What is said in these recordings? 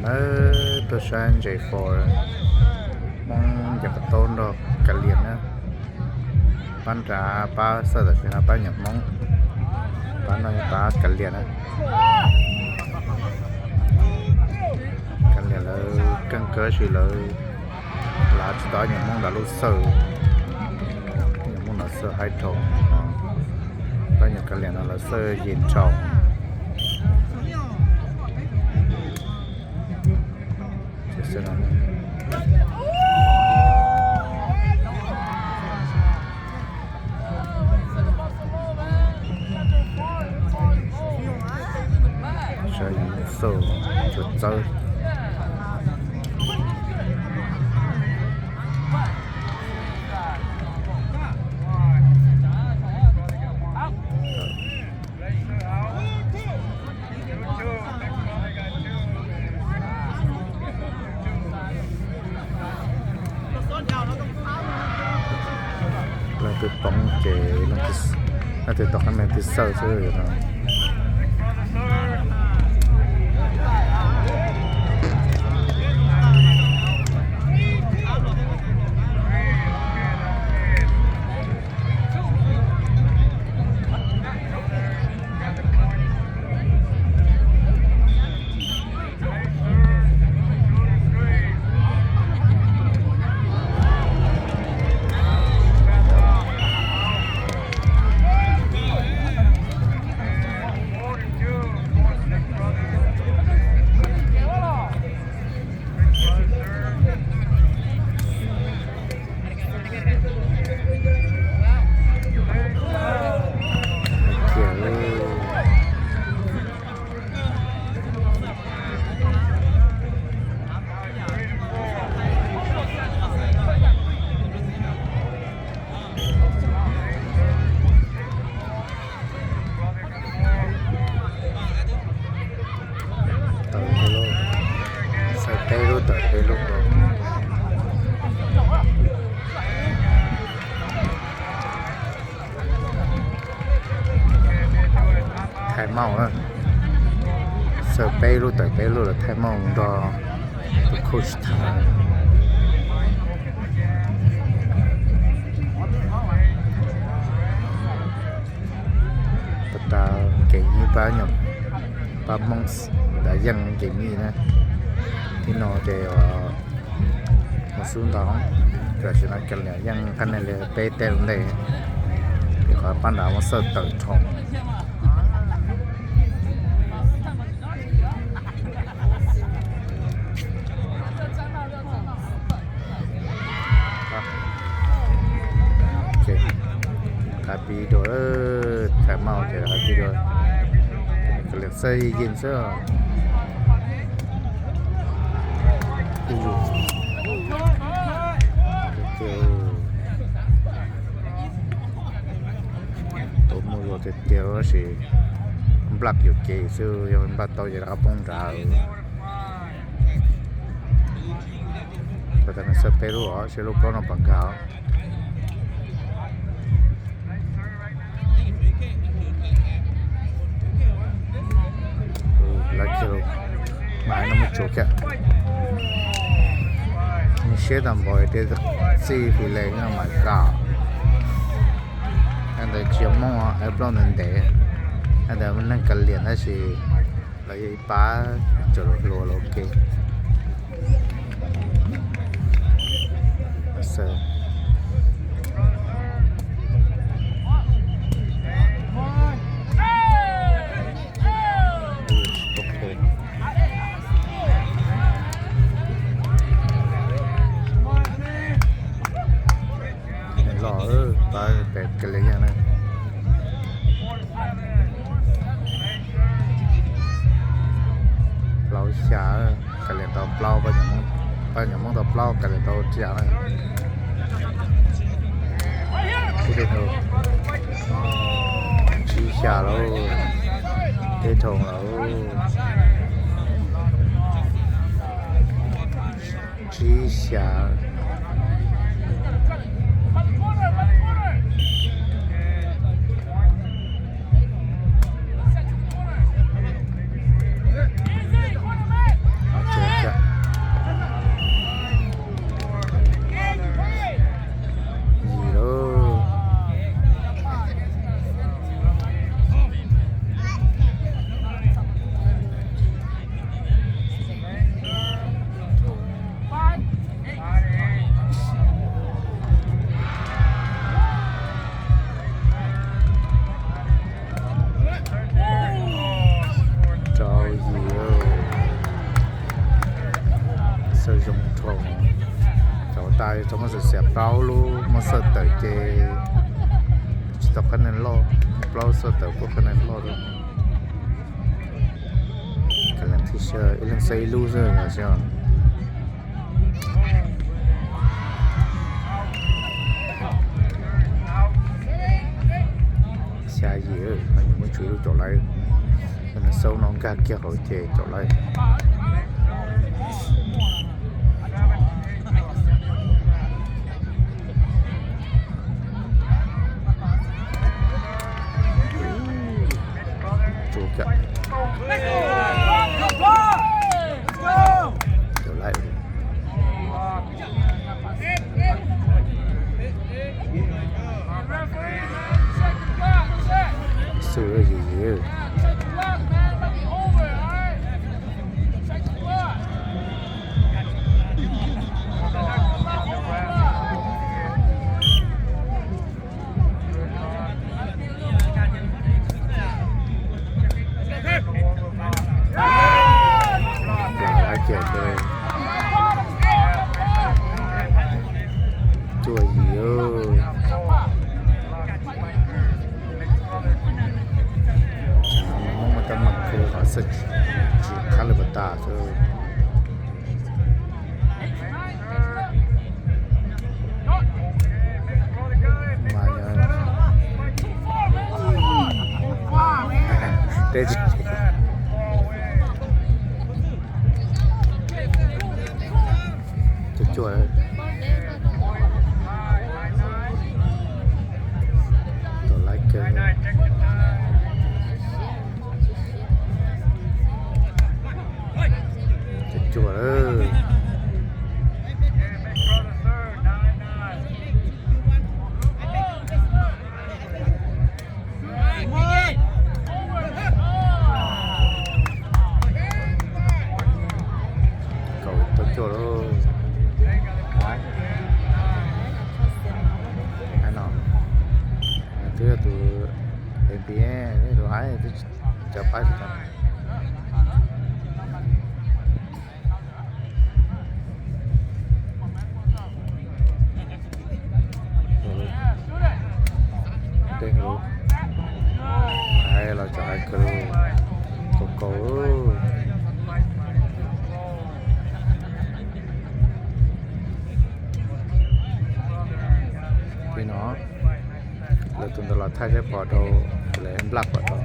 Nawb, tuaj saib ntses for, Hmoob ncaws qhov taub nrog Kav Liam na. Pab nrad pab xawj tam sim no pab nyuam Hmoob, pab no pab Kav Liam na. Kav Liam lawv keej kawg sis lawv lav tsis tau nyuam Hmoob nram lub xawj. Nyuam Hmoob nram xawj haib dhau, pab nyuam Kav Liam no lawv xawj yim nrau. Saib xauj tsuas txawb. Leej twg poob ces leej twg tau qab me twg xawj xwb no. Tawm peb lub, xawj peb lub tawm peb lub. Thaij mauj, xawj peb lub tawm peb lub los thaij mauj nrog tus coach tham. Pab tas kev ib pab nyuam, pab Hmoob nrad yeej kev mij na. Tib no ces mus xub ntau, tam sim no Kav Liam yeej qab neeg li peb teg ua ntej, rau qhov pab nrad muab xawj tawm dhau. Qab pib dua, thaij mauj ces qab pib dua. Kav Liam xawj yeej xwb. Tuav muaj zog tiag tiag tab sis nplaj yuam kev xwb, yog nplaj tau ces rov qab poob nrad. Pab tas nws xawj peb lub os, seb lub plaub no puas nkag. Lawv kiag lub, mas no muaj tsuas kiag. Nws siab tau npaum tias txij fis les no mas kam. Ntawd tsis yog Hmoob, plaub ntawd ntev. Ntawd neeg Kav Liam tab sis lawv yog ib pab tseem hluas los ua ke. Los pab pem Kav Liam yeej na. Plaub xya, Kav Liam tau plaub, pab nyuam Hmoob tau plaub, Kav Liam tau tsib yam na. Tsib xya lauj, teb rau lauj. Tsib xya. Tau muab xiam xiam plaub lub, muab xawj tawm ces tsis tau qab neeg loj, plaub xawj tawm kuj qab neeg loj lawm. Ka lees thib xya, ib leeg xawj ib lub xwb os. Xya yim, nws muab tshuav ib lub caum laib, nws xawj no nkag kiag hauv ces caum laib. Tsuas kiag. Caum laib. Xwb yim yim. Cuaj yim. Hmoob muaj teeb meem kawg, qhov xwb tsis qab li puas tas xwb. Mas yog, cuaj cuaj. Tus laib kawg. Cuaj cuaj lawm. Kaum tau cuaj lawm. Aib no, nws twb yog tus A P A, tus aib twb cov paib tsis tau. Tej hauv, aib los cov aib kawg, kaum kaum. Li no, lawv tus ntawd los thaij seb pom rau, lawv nplaj pom rau.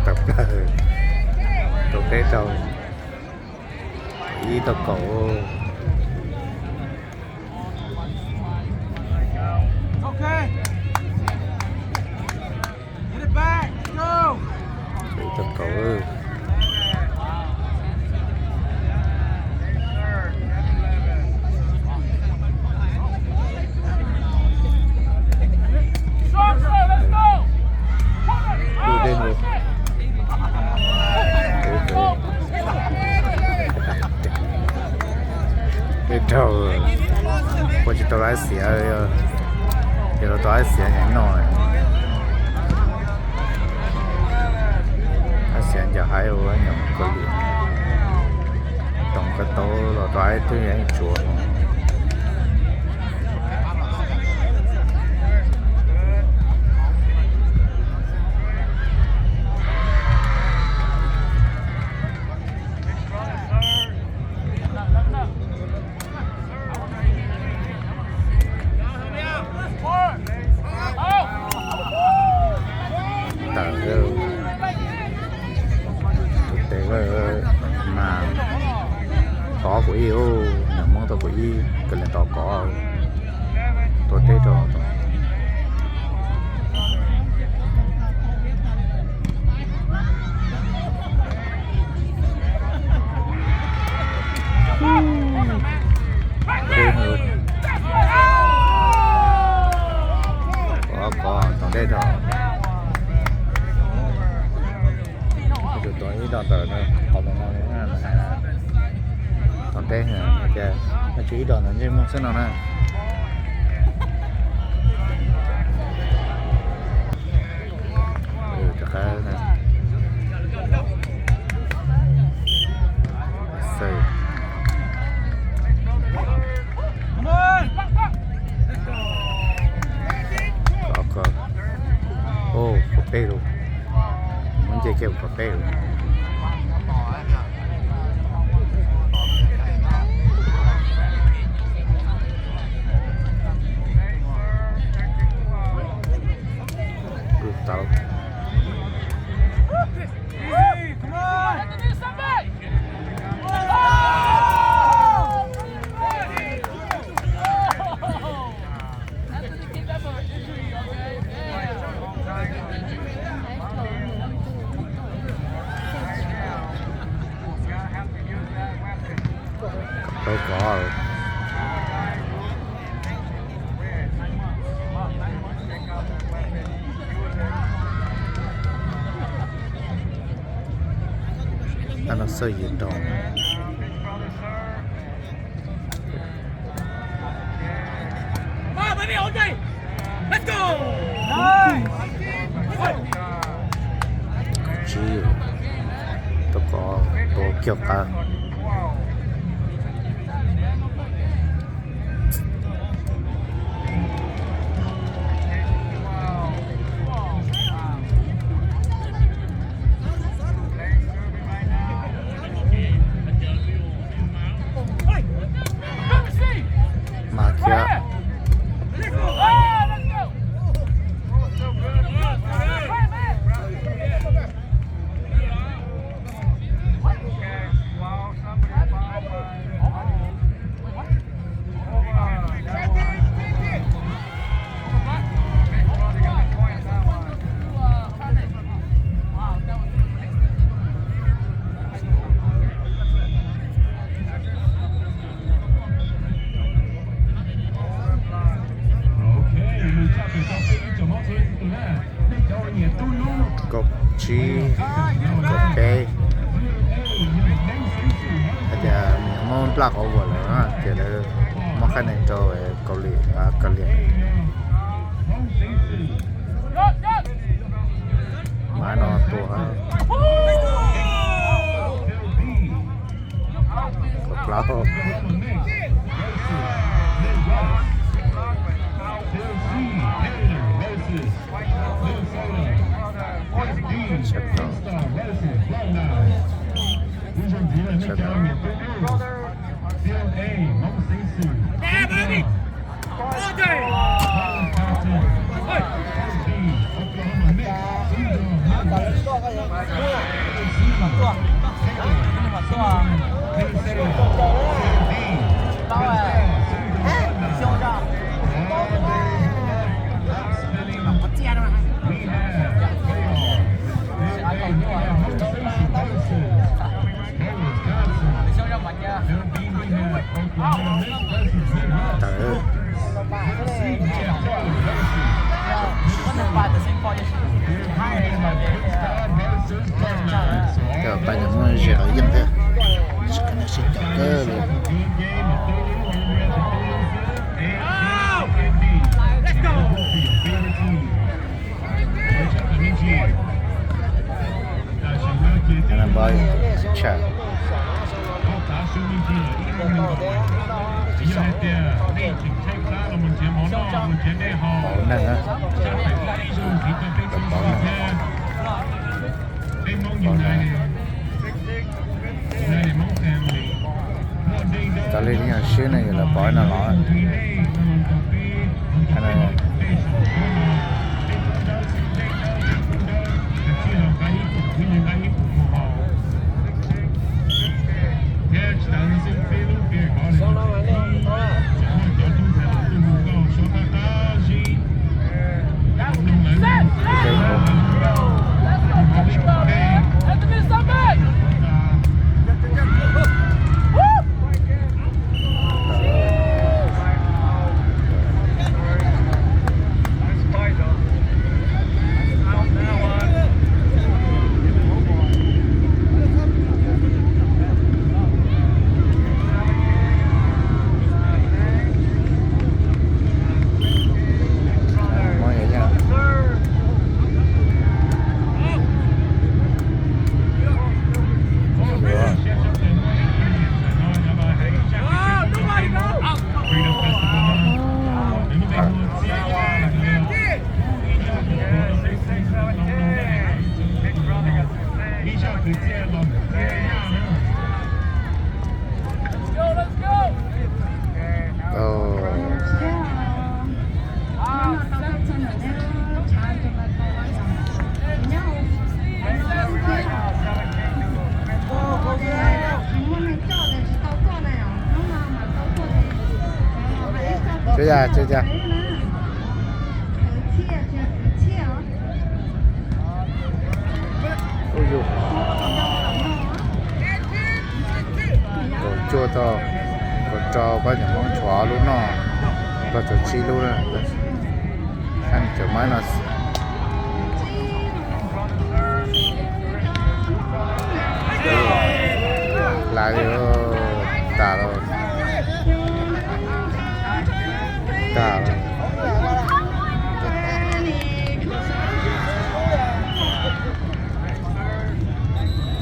Tawm plaws, tau peb rau, ib tau kaum. Ib tau kaum. Tej raug, ua tsis tau lawv xiav, yog lawv tau lawv xiav nyob no. Lawv xiav ncaws haib ua nyob ko li, toom ko tau los rau haib twb yeej tsuav. Tawm, tus tes mas tov kuv ib, nws muab tau kuv ib, kawg leej tov kov, tua teb rau. Kov, kov tau dej rau. Tus tau ib dos ntawm no, qhov no, tau dej, ces no tsis ib dos ntawm ntsej muag xwb no na. qab na. Xaws. Kom, kom, o, kom peb lus. Muab nce kiag kom peb lus. Kwv tau. Tau kov. Tau no xwb yim nrog. Tsib, tau kov, tau kiag qab. Mas kiag. Kaum tsib, kaum peb. Hais tias nws muab nplaj qhov vuas lawm ces lawv muab qhab nees rau Kaus Lim, Kaus Lim. Mas no tua kaum plaub. Tsib, Tawm. Cov pab nws muab ze qhov yeej thiab, sib caum kawg li. Npaj tshaj. Pov neeg, pov neeg. Tau li yog sib ne yog lawv pov no los. Tsis yog, tsis yog. Ub yus. Kaum cuaj tau, kaum rau pab nyuam Hmoob tshuav ob lub noj, rau tshuav tsib lub na. Sab cov mab no. Lav li, tas lawm. Tas lawm.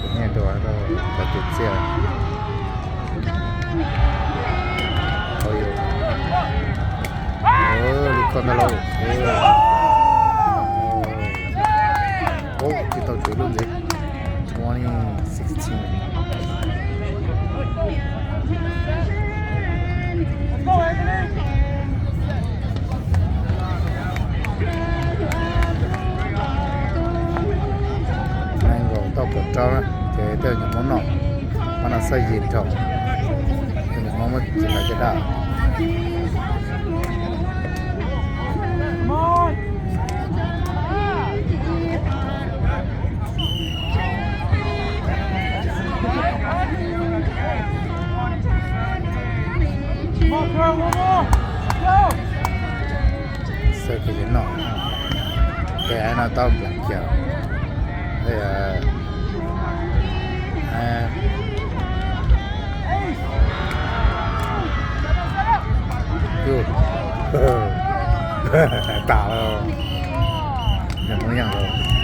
Kuv nyiaj dua rau cov tus txiaj. Li koj ntag lauj. Ub, tsis tau tshuav ib lub ntxiv. Twenty sixteen. Nees nkaum tau kaum rau na, ces tej nyuam Hmoob noj, Hmoob noj xab yim dhau, tej nyuam Hmoob muab txiv hlais caj dab. Xav kis noj, tes no tau nplam kiag. Tas lawm. Nyuam Hmoob yeej lawm.